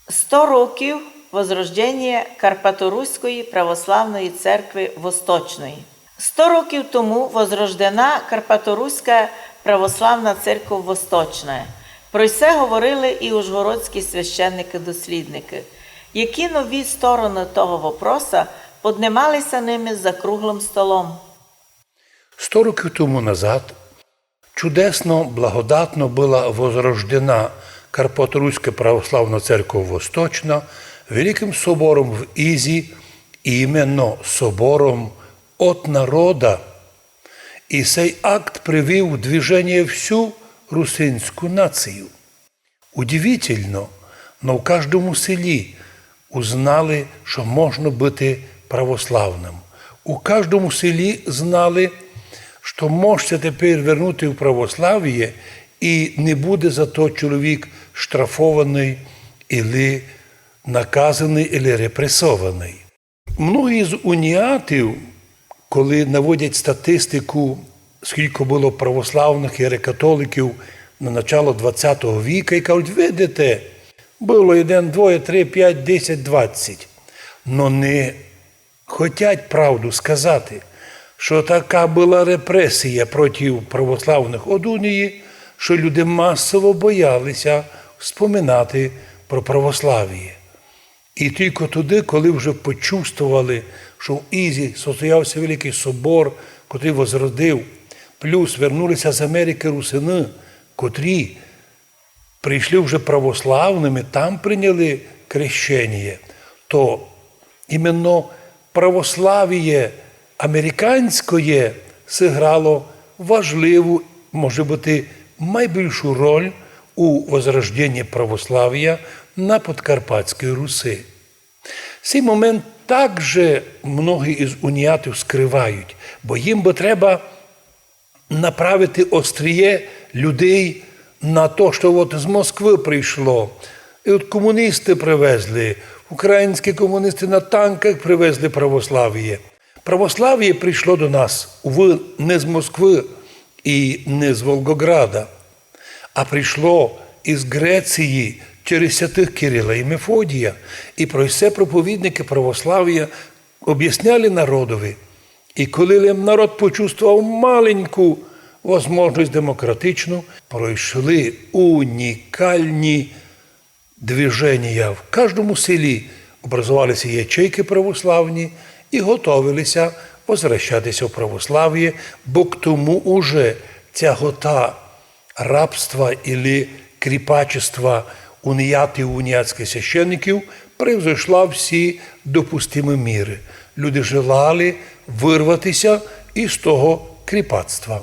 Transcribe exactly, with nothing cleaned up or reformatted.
Сто років возрожденя Карпаторуської православної церкви Восточної. Сто років тому возрождена Карпаторуська православна церква Восточна. Про се говорили і ужгородські священники-дослідники. Які нові сторони того вопроса поднималися ними за круглим столом? Сто років тому назад чудесно, благодатно была возрождена Карпаторуська православна церква Восточна великим собором в Ізі, і іменно собором от народа. І сей акт привів в движеня всю русинську націю. Удивительно, но в каждому селі узнали, што можна быти православным. У каждому селі знали, што можете тепер вернути в православіє, і не буде за то чоловік штрафованый, или наказаный, или репресованый. Многі з уніатів, коли наводять статистику, скілько было православных і греко-католиків на начало двадцятого віка, і кажуть: «Видите, было один, двоє, три, пять, десять, двадцять». Но не хотять правду сказати, што така была репресія проти православных од унії, што люди масово боялися вспоминати про православіє. І тілько тогды, коли вже почувствовали, што в Ізі состоявся великый собор, котрый возродив, плюс вернулися з Америкы русины, котрі прийшли вже православными, там прийняли крещеніє, то іменно православіє американськоє сыграло важливу, може быти, майбільшу роль у возрожденні православія на Подкарпатській Руси. Сей момент также многі із уніатів скрывають, бо їм бы треба направити остріє людей на то, што от з Москвы прийшло, і от комуністы привезли, українські комуністы на танках привезли православіє. Православіє прийшло до нас, увы, не з Москвы і не з Волгограда, а прийшло із Греції через святых Кирила і Мефодія. І про се проповідникы православія обясняли народови. І коли лем народ почувствовав маленьку возможность демократичну, пройшли унікальні движенія. В каждому селі образовалися ячейкы православні і готовилися возвращатися в православіє, бо к тому уже тягота рабства или кріпачества уніатів, уніатськых священників превзошла всі допустимі міры. Люди желали вырватися із того кріпацтва.